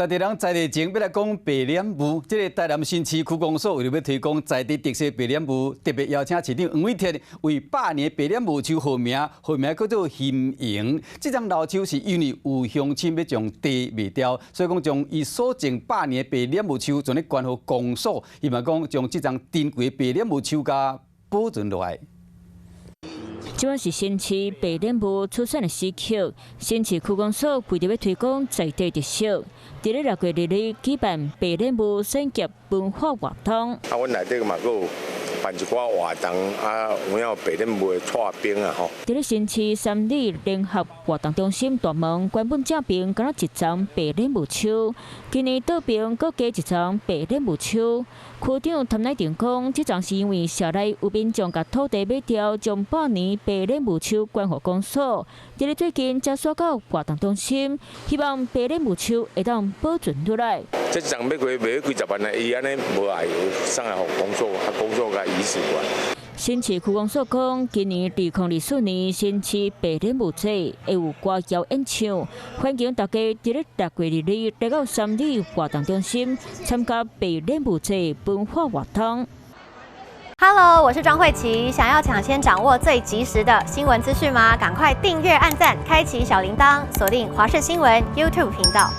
在地人在地情，欲來講白臉舞。這个台南新市區公所為著欲推廣在地特色白臉舞，特別邀請市長黃偉哲為百年白臉舞樹號名，號名叫做興榮。這叢老樹是因為有鄉親欲將地賣掉，所以講將伊所種百年白臉舞樹全咧捐予公所，希望講將這叢珍貴白臉舞樹共保存落來。這擺是新市白臉舞出產的時刻，新市區公所為著欲推廣在地特色，佇咧6月2日舉辦白臉舞產業文化活動。啊，阮內底嘛閣有辦一寡活動，啊，有影白臉舞的蔡兵啊吼。佇咧新市三里聯合活動中心大門，原本正邊敢若一叢白臉舞樹，今年倒爿閣加一叢白臉舞樹。區長譚乃定講，這叢是因為社內有民眾共土地賣掉，將百年白臉舞樹捐予公所。佇咧最近才徙到活動中心，希望白臉舞樹會當保存落來。這叢欲過賣幾十萬啊，伊按呢無愛送來予公所，啊公所共移植過來。新市區公所講，今年2024年新市白臉舞節會有歌謠演唱，歡迎大家佇咧6月2日來到三里活動中心參加白臉舞節文化活動。 Hello，我是莊慧琪，想要搶先掌握最及時的新聞資訊嗎？趕快訂閱、按讚、開啟小鈴鐺，鎖定華視新聞 YouTube 頻道。